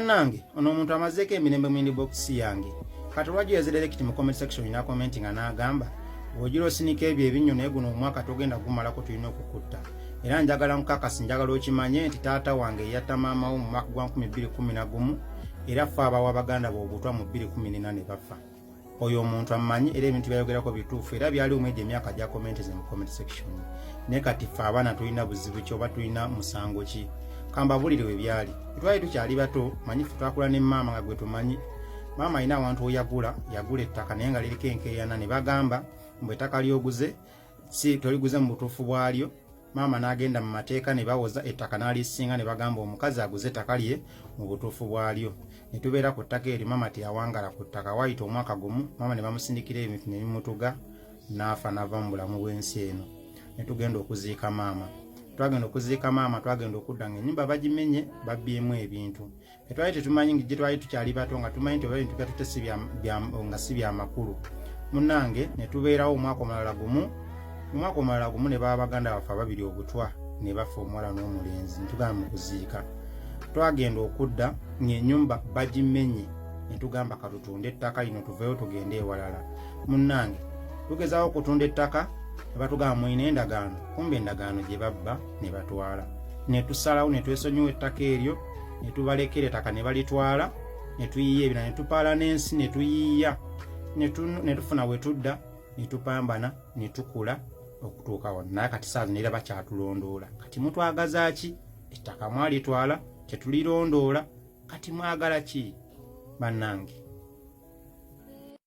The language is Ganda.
Nange ono omuntu amazeeko emirembe mu inbox yange. Kati lwaki yaze direct mu comment section na comment nga n'agamba bw'ogira osinika ebyo ebinnyo, naye guno omwaka togenda gumalako, tulina okukutta. Era njagala nkakasi, njagala okimanye nti taata wange eyatta maama wo mu mwaka gwa 2011, era ffe abawa baganda b'obutwa mu 2014 ne bafa. Oyo omuntu ammanyi, era ebintu byayogerako bituufu, era byaliwo mu egyo emyaka gya comment ze mu comment section. Naye kati ffe abaana tulina buzibu ki oba tulina musango ki? Kambabulire we byali. Twali tukyali bato, manyi ffe twakula ne maama nga gwe tumanyi. Maama alina awantu weyagula, yagula ettaka naye nga liriko enkeeyana, ne bagamba mbu ettaka lyoguze si toliguze mu butuufu bwalyo. Maama n'agenda mu mateeka ne bawoza ettaka n'alisinga, ne bagamba omukazi aguze ettaka lye mu butuufu bwalyo, ne tubeera ku ttaka eryo. Maama teyawangala ku ttaka. Waayita omwaka gumu, maama ne bamusindikira ebintu ne bimutuga n'afa, n'ava mu bulamu bw'ensi eno. Ne tugenda okuziika maama. Twagenda okuziika maama, twagenda okudda nga ennyumba bagimenye, babbyemu ebintu. Tetwali tetumanyi gye twali tukyali bato, nga tumanyi nti oba ebintu byatutte nga si byamakulu. Munnange, ne tubeerawo omwaka omulala gumu. Omwaka omulala gumu ne baba baganda baffe ababiri obutwa ne bafa, omuwala n'omulenzi. Netugamba mu kuziika, twagenda okudda ng'ennyumba bagimenye, ne tugamba katutunde ettaka lino tuveeyo tugende ewalala. Munnange, tugezaako okutunda ettaka ne batugamba mulina endagaano, kumbe endagaano gye babba ne batwala. Ne tusalawo ne twesonyiwa ettaka eryo, ne tubalekera ettaka ne balitwala, ne tuyiiya ebina, ne tupaala n'ensi, ne tuyiiya, ne tufuna we tudda, ne tupambana, ne tukula okutuuka wano. Naye kati saa zino era bakyatulondoola. Kati mutwagaza ki? Ettaka mwalitwala, tetulirondoola, kati mwagala ki bannange?